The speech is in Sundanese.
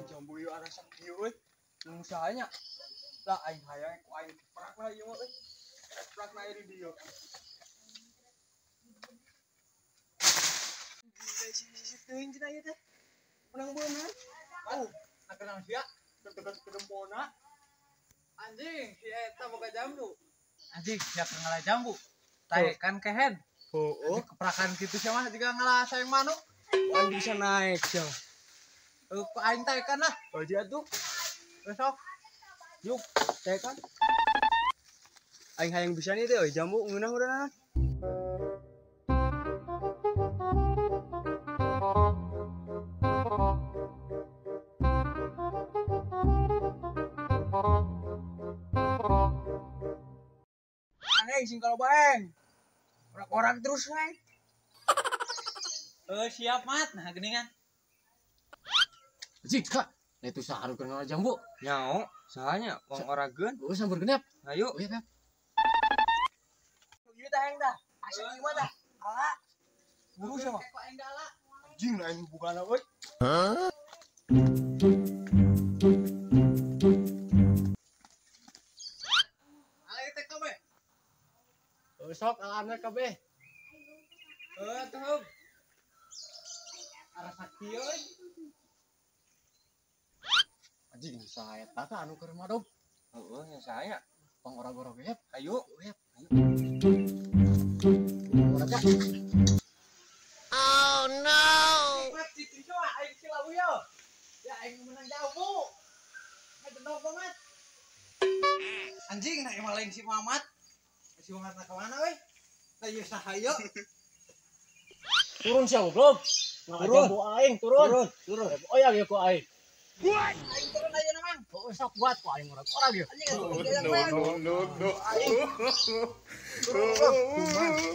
Jambu ieu arasak ieu euy. Nung sahanya. Lah aing hayang ku aing prak lah ieu mah euy. Prak na di dieu. Sisi teuing cenah ieu teh. Menang beunang. Oh, nak kenal sia. Tetegan kedempona. Anjing, si eta boga jambu. Anjing, sia ngalah jambu. Taekan kehen. Oh, keprakan kitu sia mah jiga ngalah sayang manuk. Aing bisa naik sia. Ku aing taekan lah. Oh, dia tuh. Besok. Yuk, taekan. Aing hayang bisa nih teh euy jambu ngeunah udah. Aneh sing kalau baeng. Orang-orang terus naik. Siap mat, nah geningan. Anjing, Kak. Nah itu saha nu keur ngalah jambu. Nyao, sahanya wong orageun. Oh, sambar genep. Ayo. Oh, iya, Kak. Ieu tah hayang dah. Asik ieu mah dah. Ala. Buru sama. Aing dah ala. Anjing lah aing bukana euy. Hah? Ala teh kabeh. Sok alana kabeh. Tuh. Arasak ieu euy. Anjing saha eta tah anu keur madog? Heeh, nya saha Pang orag-orag ya. Ayo. Ayo. Orag. Oh no. Mat cicing mah aing silau yo. Ya aing menang jambu. Ngedendok banget. Anjing nah emang lain si Mamat. Si Mamat na kemana euy? Tah ieu saha ieu? Turun sia goblok. Turun. Jambu aing turun. Turun, turun. Oh ya ku aing. Aing turun aja mang. Oh sok buat ku aing orag-orag ya. Anjing atuh. No, no, no, no. Aing. Turun.